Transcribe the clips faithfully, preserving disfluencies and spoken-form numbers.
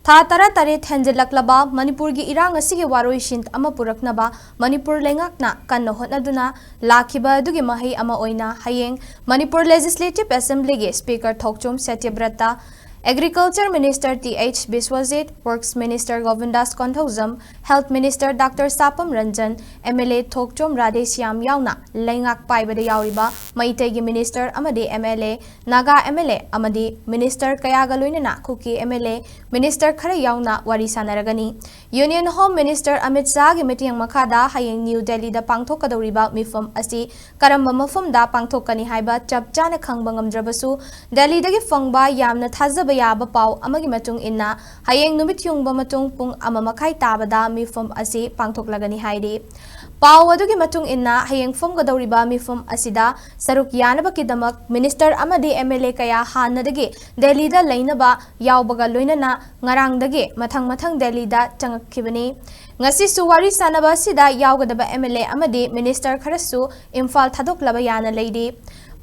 ꯊꯥ ꯇꯔꯥꯇꯔꯦꯠ ꯍꯦꯟꯖꯤꯜꯂꯛꯂꯕ ꯃꯅꯤꯄꯨꯔꯒꯤ ꯏꯔꯥꯡ ꯑꯁꯤꯒꯤ ꯋꯥꯔꯣꯏꯁꯤꯟ ꯑꯃ ꯄꯨꯔꯛꯅꯕ ꯃꯅꯤꯄꯨꯔ ꯂꯩꯉꯥꯛꯅ ꯀꯟꯅ ꯍꯣꯠꯅꯗꯨꯅ ꯂꯥꯛꯈꯤꯕ ꯑꯗꯨꯒꯤ ꯃꯍꯩ ꯑꯃ ꯑꯣꯏꯅ ꯍꯌꯦꯡ ꯃꯅꯤꯄꯨꯔ Legislative Assemblyꯒꯤ Speaker Thokchom Satyabrata, Agriculture Minister T H Biswajit, Works Minister Govindas Konthoujam, Health Minister doctor Sapam Ranjan, M L A Thokchom Radheshyam ꯌꯥꯎꯅ ꯂꯩꯉꯥꯛ ꯄꯥꯏꯕꯗ ꯌꯥꯎꯔꯤꯕ ꯃꯩꯇꯩꯒꯤ Minister ꯑꯃꯗꯤ M L A, Naga M L A ꯑꯃꯗꯤ Minister ꯀꯌꯥꯒ ꯂꯣꯏꯅꯅ Kuki M L A, Minister ꯈꯔ ꯌꯥꯎꯅ ꯋꯥꯔꯤ ꯁꯥꯟꯅꯔꯒꯅꯤ꯫ Union Home Minister ꯑꯃꯤꯠ ꯁꯥꯍꯒꯤ ꯃꯤꯠꯌꯦꯡ ꯃꯈꯥꯗ ꯍꯌꯦꯡ ꯅ꯭ꯌꯨ ꯗꯦꯜꯂꯤꯗ ꯄꯥꯡꯊꯣꯛꯀꯗꯧꯔꯤꯕ ꯃꯤꯐꯝ ꯑꯁꯤ ꯀꯔꯝꯕ ꯃꯐꯝꯗ ꯄꯥꯡꯊꯣꯛꯀꯅꯤ ꯍꯥꯏꯕ ꯆꯞ ꯆꯥꯅ ꯈꯪꯕ ꯉꯝꯗ꯭ꯔꯕꯁꯨ, ꯗꯦꯜꯂꯤꯗꯒꯤ ꯐꯪꯕ ꯌꯥꯝꯅ ꯊꯥꯖꯕ ꯌꯥꯕ ꯄꯥꯎ ꯑꯃꯒꯤ ꯃꯇꯨꯡ ꯏꯟꯅ, ꯍꯌꯦꯡ ꯅꯨꯃꯤꯠ ꯌꯨꯡꯕ ꯃꯇꯨꯡ ꯄꯨꯡ ꯑꯃ ꯃꯈꯥꯏ ꯇꯥꯕꯗ ꯃꯤꯐꯝ ꯑꯁꯤ ꯄꯥꯡꯊꯣꯛꯂꯒꯅꯤ ꯍꯥꯏꯔꯤ꯫ ꯄꯥꯎ ꯑꯗꯨꯒꯤ ꯃꯇꯨꯡ ꯏꯟꯅ, ꯍꯌꯦꯡ ꯐꯝꯒꯗꯧꯔꯤꯕ ꯃꯤꯐꯝ ꯑꯁꯤꯗ ꯁꯔꯨꯛ ꯌꯥꯅꯕꯒꯤꯗꯃꯛ Minister ꯑꯃꯗꯤ ꯑꯦꯝ ꯑꯦꯜ ꯑꯦ ꯀꯌꯥ ꯍꯥꯟꯅꯗꯒꯤ ꯗꯦꯜꯂꯤꯗ ꯂꯩꯅꯕ ꯌꯥꯎꯕꯒ ꯂꯣꯏꯅꯅ ꯉꯔꯥꯡꯗꯒꯤ ꯃꯊꯪ ꯃꯊꯪ ꯗꯦꯜꯂꯤꯗ ꯆꯪꯉꯛꯈꯤꯕꯅꯤ꯫ ꯉꯁꯤꯁꯨ ꯋꯥꯔꯤ ꯁꯥꯟꯅꯕ ꯑꯁꯤꯗ ꯌꯥꯎꯒꯗꯕ ꯑꯦꯝ ꯑꯦꯜ ꯑꯦ ꯑꯃꯗꯤ Minister ꯈꯔꯁꯨ ꯏꯝꯐꯥꯜ ꯊꯥꯗꯣꯛꯂꯕ ꯌꯥꯅ ꯂꯩꯔꯤ꯫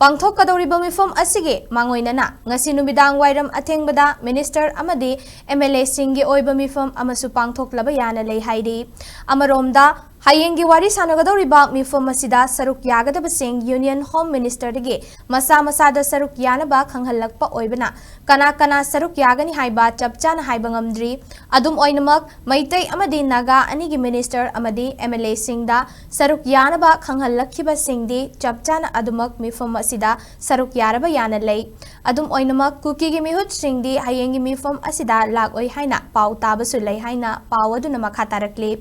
ꯄꯥꯡꯊꯣꯛꯀꯗꯧꯔꯤꯕ ꯃꯤꯐꯝ ꯑꯁꯤꯒꯤ ꯃꯥꯡꯑꯣꯏꯅꯅ ꯉꯁꯤ ꯅꯨꯃꯤꯗꯥꯡ ꯋꯥꯏꯔꯝ ꯑꯊꯦꯡꯕꯗ Minister ꯑꯃꯗꯤ ꯑꯦꯝ ꯑꯦꯜ ꯑꯦꯁꯤꯡꯒꯤ ꯑꯣꯏꯕ ꯃꯤꯐꯝ ꯑꯃꯁꯨ ꯄꯥꯡꯊꯣꯛꯂꯕ ꯌꯥꯅ ꯂꯩ ꯍꯥꯏꯔꯤ꯫ ꯑꯃꯔꯣꯝꯗ, ꯍꯌꯦꯡꯒꯤ ꯋꯥꯔꯤ ꯁꯥꯟꯅꯒꯗꯧꯔꯤꯕ ꯃꯤꯐꯝ ꯑꯁꯤꯗ ꯁꯔꯨꯛ ꯌꯥꯒꯗꯕꯁꯤꯡ Union Home Ministerꯗꯒꯤ ꯃꯁꯥ ꯃꯁꯥꯗ ꯁꯔꯨꯛ ꯌꯥꯅꯕ ꯈꯪꯍꯜꯂꯛꯄ ꯑꯣꯏꯕꯅ, ꯀꯅꯥ ꯀꯅꯥ ꯁꯔꯨꯛ ꯌꯥꯒꯅꯤ ꯍꯥꯏꯕ ꯆꯞ ꯆꯥꯅ ꯍꯥꯏꯕ ꯉꯝꯗ꯭ꯔꯤ꯫ ꯑꯗꯨꯝ ꯑꯣꯏꯅꯃꯛ, ꯃꯩꯇꯩ ꯑꯃꯗꯤ ꯅꯥꯒꯥ ꯑꯅꯤꯒꯤ Minister ꯑꯃꯗꯤ ꯑꯦꯝ ꯑꯦꯜ ꯑꯦꯁꯤꯡꯗ ꯁꯔꯨꯛ ꯌꯥꯅꯕ ꯈꯪꯍꯜꯂꯛꯈꯤꯕꯁꯤꯡꯗꯤ ꯆꯞ ꯆꯥꯅ ꯑꯗꯨꯃꯛ ꯃꯤꯐꯝ ꯑꯁꯤꯗ ꯁꯔꯨꯛ ꯌꯥꯔꯕ ꯌꯥꯅ ꯂꯩ꯫ ꯑꯗꯨꯝ ꯑꯣꯏꯅꯃꯛ, ꯀꯨꯀꯤꯒꯤ ꯃꯤꯍꯨꯠꯁꯤꯡꯗꯤ ꯍꯌꯦꯡꯒꯤ ꯃꯤꯐꯝ ꯑꯁꯤꯗ ꯂꯥꯛꯑꯣꯏ ꯍꯥꯏꯅ ꯄꯥꯎ ꯇꯥꯕꯁꯨ ꯂꯩ ꯍꯥꯏꯅ ꯄꯥꯎ ꯑꯗꯨꯅ ꯃꯈꯥ ꯇꯥꯔꯛꯂꯤ꯫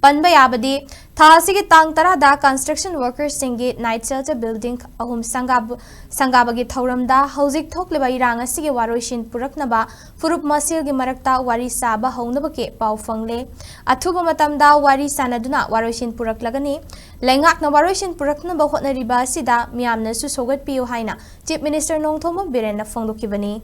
ꯄꯟꯕ ꯌꯥꯕꯗꯤ, ꯊꯥ ꯑꯁꯤꯒꯤ ꯇꯥꯡ ꯇꯔꯥꯗ construction workersꯁꯤꯡꯒꯤ night shelter building ꯑꯍꯨꯝ ꯁꯪꯒꯥꯕ-, ꯁꯪꯒꯥꯕꯒꯤ ꯊꯧꯔꯝꯗ ꯍꯧꯖꯤꯛ ꯊꯣꯛꯂꯤꯕ ꯏꯔꯥꯡ ꯑꯁꯤꯒꯤ ꯋꯥꯔꯣꯏꯁꯤꯟ ꯄꯨꯔꯛꯅꯕ ꯐꯨꯔꯨꯞ ꯃꯁꯦꯜꯒꯤ ꯃꯔꯛꯇ ꯋꯥꯔꯤ ꯁꯥꯕ ꯍꯧꯅꯕꯒꯤ ꯄꯥꯎ ꯐꯪꯂꯦ꯫ ꯑꯊꯨꯕ ꯃꯇꯝꯗ ꯋꯥꯔꯤ ꯁꯥꯅꯗꯨꯅ ꯋꯥꯔꯣꯏꯁꯤꯟ ꯄꯨꯔꯛꯂꯒꯅꯤ꯫ ꯂꯩꯉꯥꯛꯅ ꯋꯥꯔꯣꯏꯁꯤꯟ ꯄꯨꯔꯛꯅꯕ ꯍꯣꯠꯅꯔꯤꯕ ꯑꯁꯤꯗ ꯃꯤꯌꯥꯝꯅꯁꯨ ꯁꯧꯒꯠꯄꯤꯌꯨ ꯍꯥꯏꯅ Chief Minister ꯅꯣꯡꯊꯣꯝꯕꯝ ꯕꯤꯔꯦꯟꯅ ꯐꯣꯡꯗꯣꯛꯈꯤꯕꯅꯤ꯫